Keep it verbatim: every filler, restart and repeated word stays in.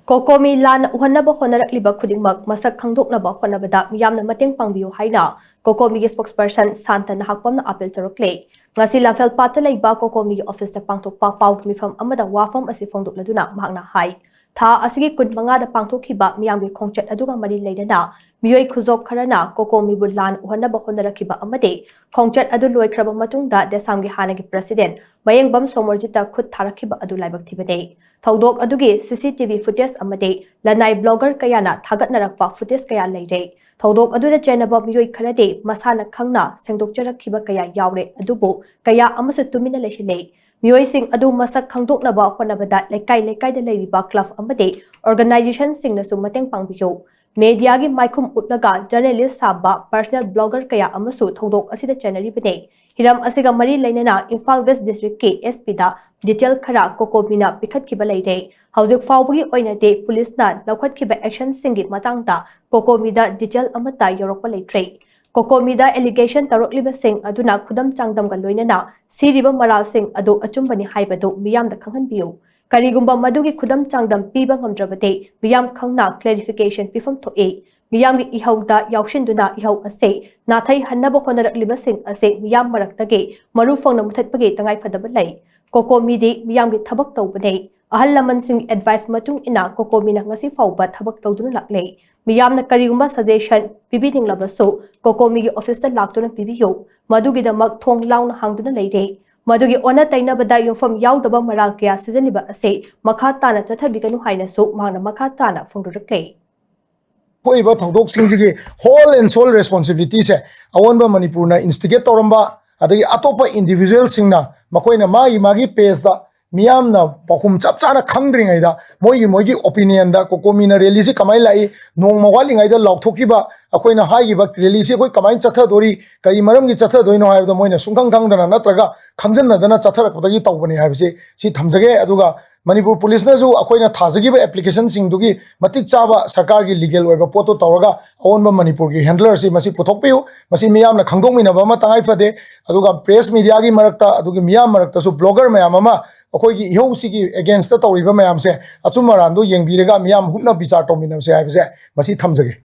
ꯀꯣꯀꯣꯃꯤ ꯂꯥꯟ ꯎꯍꯟꯅꯕ ꯍꯣꯠꯅꯔꯛꯂꯤꯕ ꯈꯨꯗꯤꯡꯃꯛ ꯃꯁꯛ ꯈꯪꯗꯣꯛꯅꯕ ꯍꯣꯠꯅꯕꯗ ꯃꯤꯌꯥꯝꯅ ꯃꯇꯦꯡ ꯄꯥꯡꯕꯤꯌꯨ ꯍꯥꯏꯅ ꯀꯣꯀꯣꯃꯤꯒꯤ spokesperson ꯁꯥꯟꯇ ꯅꯍꯥꯛꯄꯝꯅ appeal ꯇꯧꯔꯛꯂꯦ꯫ ꯉꯁꯤ ꯂꯝꯐꯦꯜꯄꯥꯠꯇ ꯂꯩꯕ ꯀꯣꯀꯣꯃꯤꯒꯤ officeꯇ ꯄꯥꯡꯊꯣꯛꯄ ꯄꯥꯎꯒꯤ ꯃꯤꯐꯝ ꯑꯃꯗ ꯋꯥꯐꯝ ꯑꯁꯤ ꯐꯣꯡꯗꯣꯛꯂꯗꯨꯅ ꯃꯍꯥꯛꯅ ꯍꯥꯏ, ꯊꯥ ꯑꯁꯤꯒꯤ ꯀꯨꯟ ꯃꯉꯥꯗ ꯄꯥꯡꯊꯣꯛꯈꯤꯕ ꯃꯤꯌꯥꯝꯒꯤ ꯈꯣꯡꯆꯠ ꯑꯗꯨꯒ ꯃꯔꯤ ꯂꯩꯅꯅ ꯃꯤꯑꯣꯏ ꯈꯨꯖꯣꯞ ꯈꯔꯅ ꯀꯣꯀꯣꯃꯤꯕꯨ ꯂꯥꯟ ꯎꯍꯟꯅꯕ ꯍꯣꯠꯅꯔꯛꯈꯤꯕ ꯑꯃꯗꯤ ꯈꯣꯡꯆꯠ ꯑꯗꯨ ꯂꯣꯏꯈ꯭ꯔꯕ ꯃꯇꯨꯡꯗ ꯗꯦꯁꯥꯝꯒꯤ ꯍꯥꯟꯅꯒꯤ president ꯃꯌꯦꯡꯕꯝ ꯁꯣꯃꯣꯔꯖꯤꯠꯇ ꯈꯨꯠ ꯊꯥꯔꯛꯈꯤꯕ ꯑꯗꯨ ꯂꯥꯏꯕꯛ ꯊꯤꯕꯅꯤ꯫ ꯊꯧꯗꯣꯛ ꯑꯗꯨꯒꯤ CCTV footage ꯑꯃꯗꯤ ꯂꯅꯥꯏ blogger ꯀꯌꯥꯅ ꯊꯥꯒꯠꯅꯔꯛꯄ footage ꯀꯌꯥ ꯂꯩꯔꯦ꯫ ꯊꯧꯗꯣꯛ ꯑꯗꯨꯗ ꯆꯦꯟꯅꯕ ꯃꯤꯑꯣꯏ ꯈꯔꯗꯤ ꯃꯁꯥꯅ ꯈꯪꯅ ꯁꯦꯡꯗꯣꯛꯆꯔꯛꯈꯤꯕ ꯀꯌꯥ ꯌꯥꯎꯔꯦ, ꯑꯗꯨꯕꯨ ꯀꯌꯥ ꯑꯃꯁꯨ ꯇꯨꯃꯤꯟꯅ ꯂꯩꯁꯤꯜꯂꯦ꯫ ꯃꯤꯑꯣꯏꯁꯤꯡ ꯑꯗꯨ ꯃꯁꯛ ꯈꯪꯗꯣꯛꯅꯕ ꯍꯣꯠꯅꯕꯗ ꯂꯩꯀꯥꯏ ꯂꯩꯀꯥꯏꯗ ꯂꯩꯔꯤꯕ club ꯑꯃꯗꯤ organizationꯁꯤꯡꯅꯁꯨ ꯃꯇꯦꯡ ꯄꯥꯡꯕꯤꯌꯨ꯫ Mediaꯒꯤ ꯃꯥꯏꯈꯨꯝ ꯎꯠꯂꯒ journalist ꯁꯥꯕ personal blogger ꯀꯌꯥ ꯑꯃꯁꯨ ꯊꯧꯗꯣꯛ ꯑꯁꯤꯗ ꯆꯦꯟꯅꯔꯤꯕꯅꯤ꯫ ꯍꯤꯔꯝ ꯑꯁꯤꯒ ꯃꯔꯤ ꯂꯩꯅꯅ ꯏꯝꯐꯥꯜ West Districtꯀꯤ SPꯗ detail ꯈꯔ ꯀꯣꯀꯣꯃꯤꯅ ꯄꯤꯈꯠꯈꯤꯕ ꯂꯩꯔꯦ꯫ ꯍꯧꯖꯤꯛ ꯐꯥꯎꯕꯒꯤ ꯑꯣꯏꯅꯗꯤ ꯄꯨꯂꯤꯁꯅ ꯂꯧꯈꯠꯈꯤꯕ actionꯁꯤꯡꯒꯤ ꯃꯇꯥꯡꯗ ꯀꯣꯀꯣꯃꯤꯗ detail ꯑꯃꯠꯇ ꯌꯧꯔꯛꯄ ꯂꯩꯇ꯭ꯔꯤ꯫ ꯀꯣꯀꯣꯃꯤꯗ allegation ꯇꯧꯔꯛꯂꯤꯕꯁꯤꯡ ꯑꯗꯨꯅ ꯈꯨꯗꯝ ꯆꯥꯡꯗꯝꯒ ꯂꯣꯏꯅꯅ ꯁꯤꯔꯤꯕ ꯃꯔꯥꯜꯁꯤꯡ ꯑꯗꯨ ꯑꯆꯨꯝꯕꯅꯤ ꯍꯥꯏꯕꯗꯨ ꯃꯤꯌꯥꯝꯗ ꯈꯪꯍꯟꯕꯤꯌꯨ꯫ ꯀꯔꯤꯒꯨꯝꯕ ꯃꯗꯨꯒꯤ ꯈꯨꯗꯝ ꯆꯥꯡꯗꯝ ꯄꯤꯕ ꯉꯝꯗ꯭ꯔꯕꯗꯤ ꯃꯤꯌꯥꯝ ꯈꯪꯅ clarification ꯄꯤꯐꯝ ꯊꯣꯛꯏ꯫ ꯃꯤꯌꯥꯝꯒꯤ ꯏꯍꯧꯗ ꯌꯥꯎꯁꯤꯟꯗꯨꯅ ꯏꯍꯧ ꯑꯁꯤ ꯅꯥꯊꯩꯍꯟꯅꯕ ꯍꯣꯠꯅꯔꯛꯂꯤꯕꯁꯤꯡ ꯑꯁꯤ ꯃꯤꯌꯥꯝ ꯃꯔꯛꯇꯒꯤ ꯃꯔꯨ ꯐꯪꯅ ꯃꯨꯊꯠꯄꯒꯤ ꯇꯉꯥꯏꯐꯗꯕ ꯂꯩ꯫ ꯀꯣꯀꯣꯃꯤꯗꯤ ꯃꯤꯌꯥꯝꯒꯤ ꯊꯕꯛ ꯇꯧꯕꯅꯤ꯫ ꯑꯍꯜ ꯂꯃꯟꯁꯤꯡꯒꯤ advice ꯃꯇꯨꯡ ꯏꯟꯅ ꯀꯣꯀꯣꯃꯤꯅ ꯉꯁꯤ ꯐꯥꯎꯕ ꯊꯕꯛ ꯇꯧꯗꯨꯅ ꯂꯥꯛꯂꯦ꯫ ꯃꯤꯌꯥꯝꯅ ꯀꯔꯤꯒꯨꯝꯕ suggestion ꯄꯤꯕꯤꯅꯤꯡꯂꯕꯁꯨ ꯀꯣꯀꯣꯃꯤꯒꯤ officeꯇ ꯂꯥꯛꯇꯨꯅ ꯄꯤꯕꯤꯌꯨ꯫ ꯃꯗꯨꯒꯤꯗꯃꯛ ꯊꯣꯡ ꯂꯥꯎꯅ ꯍꯥꯡꯗꯨꯅ ꯂꯩꯔꯦ꯫ ꯃꯗꯨꯒꯤ ꯑꯣꯟꯅ ꯇꯩꯅꯕꯗ ꯌꯨꯝꯐꯝ ꯌꯥꯎꯗꯕ ꯃꯔꯥꯜ ꯀꯌꯥ ꯁꯤꯖꯤꯜꯂꯤꯕ ꯑꯁꯤ ꯃꯈꯥ ꯇꯥꯅ ꯆꯠꯊꯕꯤꯒꯅꯨ ꯍꯥꯏꯅꯁꯨ ꯃꯍꯥꯛꯅ ꯃꯈꯥ ꯇꯥꯅ ꯐꯣꯡꯗꯣꯔꯛꯂꯦ꯫ ꯊꯣꯛꯏꯕ ꯊꯧꯗꯣꯛꯁꯤꯡꯁꯤꯒꯤ whole and sole responsibilityꯁꯦ ꯑꯑꯣꯟꯕ ꯃꯅꯤꯄꯨꯔꯅ instigate ꯇꯧꯔꯝꯕ, ꯑꯗꯒꯤ ꯑꯇꯣꯞꯄ individualꯁꯤꯡꯅ ꯃꯈꯣꯏꯅ ꯃꯥꯒꯤ ꯃꯥꯒꯤ pageꯇ ꯃꯤꯌꯥꯝꯅ ꯄꯥꯎꯈꯨꯝ ꯆꯞ ꯆꯥꯅ ꯈꯪꯗ꯭ꯔꯤꯉꯩꯗ ꯃꯣꯏꯒꯤ ꯃꯣꯏꯒꯤ opinionꯗ ꯀꯣꯀꯣꯃꯤꯅ rallyꯁꯤ ꯀꯃꯥꯏꯅ ꯂꯥꯛꯏ, ꯅꯣꯡꯃ ꯋꯥꯠꯂꯤꯉꯩꯗ ꯂꯥꯎꯊꯣꯛꯈꯤꯕ ꯑꯩꯈꯣꯏꯅ ꯍꯥꯏꯈꯤꯕ rallyꯁꯤ ꯑꯩꯈꯣꯏ ꯀꯃꯥꯏꯅ ꯆꯠꯊꯗꯣꯔꯤ, ꯀꯔꯤ ꯃꯔꯝꯒꯤ ꯆꯠꯊꯗꯣꯏꯅꯣ ꯍꯥꯏꯕꯗꯣ ꯃꯣꯏꯅ ꯁꯨꯡꯈꯪ ꯈꯪꯗꯅ ꯅꯠꯇ꯭ꯔꯒ ꯈꯪꯖꯟꯅꯗꯅ ꯆꯠꯊꯔꯛꯄꯗꯒꯤ ꯇꯧꯕꯅꯤ ꯍꯥꯏꯕꯁꯤ ꯁꯤ ꯊꯝꯖꯒꯦ꯫ ꯑꯗꯨꯒ ꯃꯅꯤꯄꯨꯔ ꯄꯨꯂꯤꯁꯅꯁꯨ ꯑꯩꯈꯣꯏꯅ ꯊꯥꯖꯈꯤꯕ ꯑꯦꯄ꯭ꯂꯤꯀꯦꯁꯟꯁꯤꯡꯗꯨꯒꯤ ꯃꯇꯤꯛ ꯆꯥꯕ ꯁꯔꯀꯥꯔꯒꯤ ꯂꯤꯒꯦꯜ ꯑꯣꯏꯕ ꯄꯣꯠꯇꯣ ꯇꯧꯔꯒ ꯑꯑꯣꯟꯕ ꯃꯅꯤꯄꯨꯔꯒꯤ ꯍꯦꯟꯗꯂꯔꯁꯤ ꯃꯁꯤ ꯄꯨꯊꯣꯛꯄꯤꯌꯨ꯫ ꯃꯁꯤ ꯃꯤꯌꯥꯝꯅ ꯈꯪꯗꯣꯛꯃꯤꯟꯅꯕ ꯑꯃ ꯇꯉꯥꯏ ꯐꯗꯦ꯫ ꯑꯗꯨꯒ ꯄ꯭ꯔꯦꯁ ꯃꯤꯗꯤꯌꯥꯒꯤ ꯃꯔꯛꯇ, ꯑꯗꯨꯒꯤ ꯃꯤꯌꯥꯝ ꯃꯔꯛꯇꯁꯨ ꯕ꯭ꯂꯣꯒꯔ ꯃꯌꯥꯝ ꯑꯃ ꯑꯩꯈꯣꯏꯒꯤ ꯏꯍꯧꯁꯤꯒꯤ ꯑꯦꯒꯦꯟꯁꯇ ꯇꯧꯔꯤꯕ ꯃꯌꯥꯝꯁꯦ ꯑꯆꯨꯝ ꯑꯔꯥꯟꯗꯣ ꯌꯦꯡꯕꯤꯔꯒ ꯃꯤꯌꯥꯝ ꯍꯨꯞꯅ ꯕꯤꯆꯥꯔ ꯇꯧꯃꯤꯟꯅꯁꯦ ꯍꯥꯏꯕꯁꯦ ꯃꯁꯤ ꯊꯝꯖꯒꯦ꯫